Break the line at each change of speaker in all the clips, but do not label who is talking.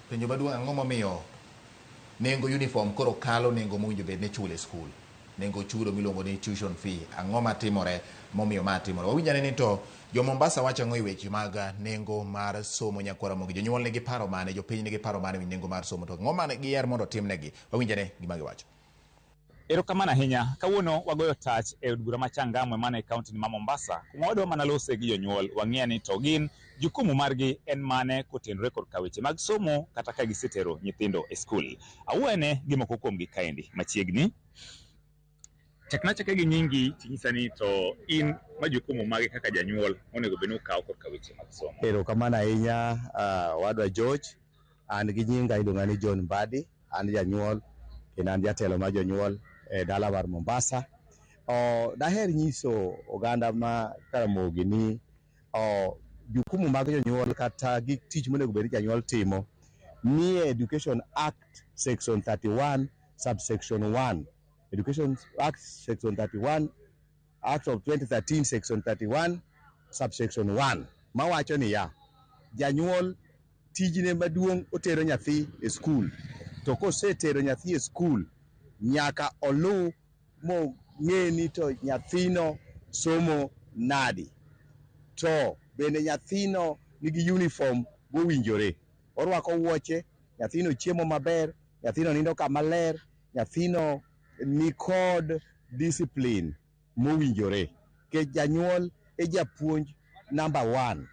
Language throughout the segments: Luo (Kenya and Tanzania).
Penjo maduong' ang'o momiyo nengo uniform koro kalo nengo mowinjo bed ni ichulo e skul? Nengo chudo miluongo ni tuition fee. Ang'o matimore momiyo ma timore? Wawinj ane ni to jo Mombasa wacho ang'o e weche mag nengo mar somo nyakwar Ramogi. Jonyuol nigi paro mane? Jopiny nigi paro mane e wi nengo mar somo? To ang'o ma giher mondo otimnegi? Wawinj ane gima giwacho.
Erokamano ahinya. Kawuono wagoyo tach e od bura ma Changamwe mana e kaunti ma Mombasa kuma wadwa mana lose gi jonyuol wang'e ni to gin jukumu margi en mane kotenore korka weche mag somo kata ka gisetero nyithindo e skul. Awuoyane gi moko kuomgi kaendi machiegni. Chakna achaka gi nyingi tinyisa ni to in majukumu mage kaka janyuol monego bed ni ukawo korka weche mag somo.
Erokamano ahinya owadwa George. An gi nyinga iluonga ni John Mbadi, an janyuol kendo an jatelo mar jonyuol e dala mar Mombasa. Daher nyiso oganda ma Karamogi ni jukumu mag jonyuol kata gik tich monego bed ni janyuol timo nie Education Act section 31 subsection 1. Education Act section 31 Act of 2013 section 31 subsection 1 mawacho niya, janyuol tijne maduong' otero nyathi e skul to kosetero nyathi e skul nyaka oluw mong'e ni to nyathino somo nadi to bende nyathino nigi uniform mowinjore, orwako wuoche, nyathino chiemo maber, nyathino nindo kama ler, nyathino nikod discipline mowinjore nikech janyuol e japuonj number one.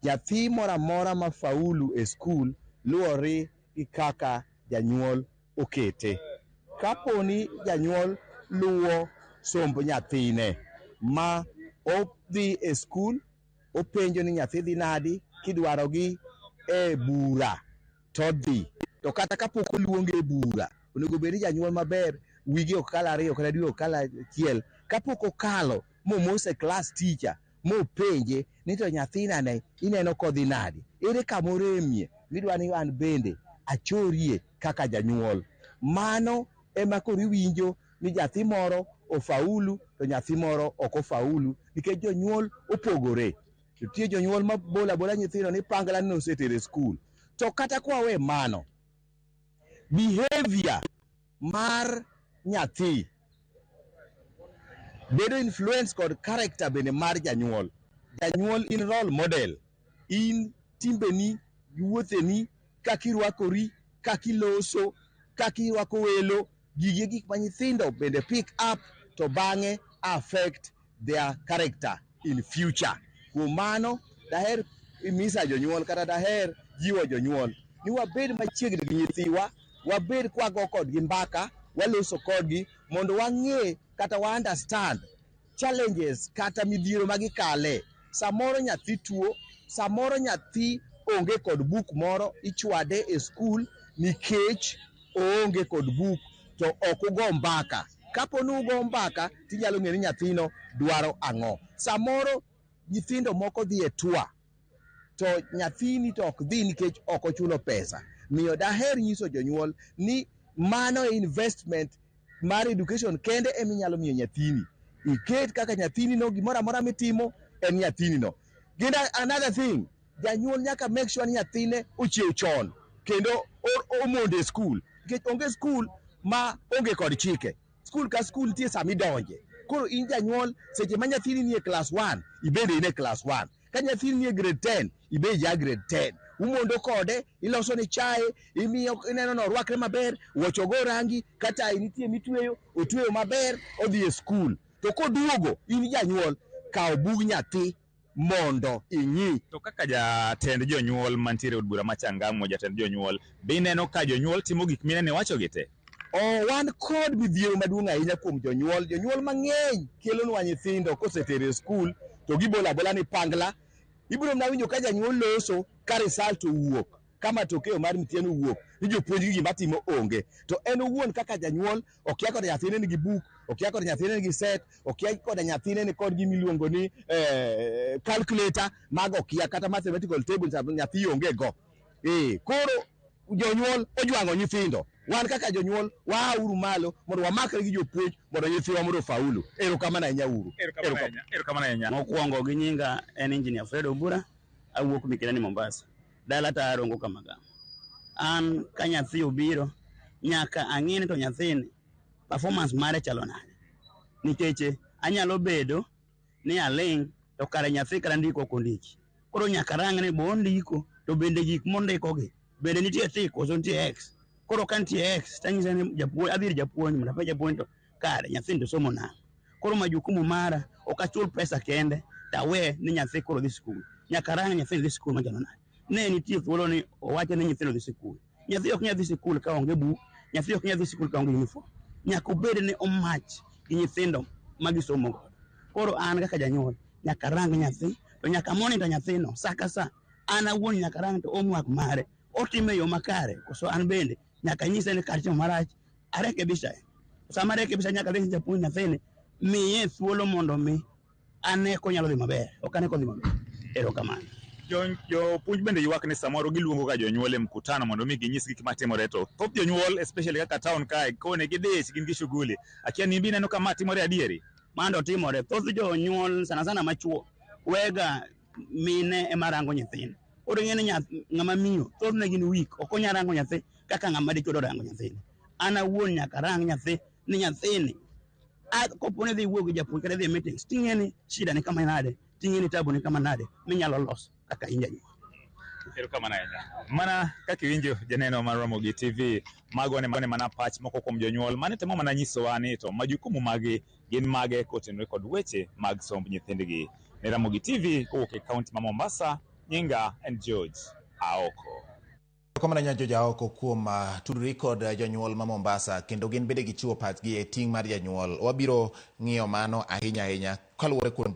Nyathi moro amora ma faulu e skul luwore gi kaka janyuol okete. Kaponi janyuol luwo somb nyathine ma odhi e skul openjo ni nyathi dhi nadi kidwarogi e bura to odhi. To kata kapok oluonge e bura, onego bed ni janyuol maber wige ok kal ariyo kata dwe ok kal achiel kapok okalo momose class teacher mopenje ni to nyathina ne ineno kodhi nadi, ere kama oremie midwa ni an bende achorie kaka janyuol. Mano ema koro iwinjo ni nyathi moro ofaulu to nyathi moro ok ofaulu nikech jonyuol opogore. Nitie jonyuol ma bolo abola nyithindo ni pangla ni osetero e skul. To kata kwawe mano, behavior mar nyathi bedo influence kod character bende mar janyuol. Janyuol in role model, in timbeni, wuotheni, kaka irwakori, kaka iloso, kaka irwako welo, gigi e gik ma nyithindo bende pick up to bang'e affect their character in future. Kuom mano, daher misa jonyuol kata daher jiwo jonyuol ni wabed machiegni gi nyithiwa, wabed kwago kodgi mbaka, waloso kodgi mondo wang'e kata wa understand challenges kata midhiero ma gikale. Samoro nyathi tuo, samoro nyathi onge kod buk moro, ichwade e skul nikech oonge kod buk to ok ugo mbaka. Kapo ni ugo mbaka tinyalo ng'eyo ni nyathino dwaro ang'o. Samoro nyithindo moko dhi e tour to nyathini to ok dhi nikech ok ochulo pesa. Miyo daher nyiso jonyuol ni mano e investment mar education kende ema inyalo miyo nyathini. Iket kaka nyathini no gimoro amora mitimo en nyathini no. Kendo another thing, janyuol nyaka make sure ni nyathine ochiew chon kendo omondo e skul nikech onge skul ma onge kod chike. Skul ka skul nitie sama idonje. Koro in janyuol seche ma nyathini nie class 1 ibende in e class 1. Ka nyathini nie grade 10 ibe ja grade 10. Umondo kode, iloso ne chae, imiyo ineno ni orwakre maber, wuoche ogo rangi, ka tai nitie mitweyo, otweyo maber, odhi e skul. To koduogo, in janyuol, kaw bug nyathi mondo ing'i.
To kaka jatend jonyuol mantiere e od bura ma Changamwe, jatend jonyuol, be ineno ka jonyuol timo gik minene iwacho gi te?
Wan kod midhiero maduong' ahinya kuom jonyuol. Jonyuol mang'eny kelonwa nyithindo kosetero e skul to gibolo abola ni pangla. Ibiro mana winjo ka janyuol loso ka result owuok, ka matokeo mar mtihani owuok ni jopuonj gi gima timo onge. To en owuon kaka janyuol okia koda nyathine nigi buk, okia koda nyathine nigi set, okia koda nyathine ni kod gima iluongo ni calculator, mago okia kata mathematical tables nyathi onge go. Koro jonyuol ojwang'o nyithindo. Wan kaka jonyuol waauru malo mondo wamakre gi jopuonj mondo nyithiwa mondo ofaulu. Erokamano ahinya uru.
Erokamano ahinya.
Mokwongo gi nyinga en Engineer Fred Obura. Awuok Mikindani Mombasa. Dala to arongo Kamagama. An ka nyathi obiro, nyaka ang'i ni to nyathini performance mare chalo nade. Nikech anyalo bedo ni aling' to kare nyathi kata ndiko ok ondiki. Koro nyaka arang ni bo ondiko to bende gik mondiko gi bende nitie tick koso nitie X. Koro ka nitie X tanyise ni japuonj adhi ir japuonj mondo apenj japuonj to kare nyathini to somo nang'o. Koro majukumu mara ok achul pesa kende tawe ni nyathi koro dhi skul. Nyaka arang nyathini dhi skul machalo nade. Ne nitie thuolo ni owacho ni nyithindo dhi sikul. Nyathi ok nyal dhi sikul ka onge buk, nyathi ok nyal dhi sikul ka onge uniform. Nyaka obed ni omach gi nyithindo ma gisomo godo. Koro an kaka janyuol nyaka arang nyathi to nyaka monitor nyathino sa ka sa. An awuon nyaka arang to homework mare otimo e yo makare koso an bende nyaka nyise ni kar timo marach arekebisha. Sama arekebisha nyaka adhi japuonj nyathini miye thuolo mondo mi ane konyalo dhi maber, ok ane kodhi maber. Erokamano.
Jopuonj bende ywak ni samoro giluongo ga jonyuol e mkutano mondo mi ginyis gik matimore to thoth jonyuol especially kaka town kae kone gidich gin gi shughuli. Akia ni ineno ka ma timore adieri?
Mano timore. Thoth jonyuol sana sana machuo wega mine ema rango nyithindo. Koro ing'e ni ng'ama miyo thothne gin weak, ok onyal rango nyathi kaka ng'ama dichuo dwa rango nyathine. An awuon nyaka arang nyathi ni nyathini kopo ni idhi wuoyo gi japuonj kata idhi e meetings ting'e ni shida ni kama nade, ting'e ni tabu ni kama nade minyalo loso kaka in janyuol.
Erokamano ahinya. Mana kaka iwinjo janeno mar Ramogi TV, mago ne mana pach moko kuom jonyuol mane temo mana nyisowa ni to majukumu magi gin mage kotenore kod weche mag somb nyithindgi. Ne Ramogi TV kowuok e kaunti ma Mombasa, nyinga en George Aoko.
Erokamano ahinya George Aoko kuom tudori kod jonyuol ma Mombasa kendo gin bende gichiwo pachgi e ting' mar janyuol. Wabiro ng'iyo mano ahinya ahinya kaluwore kuom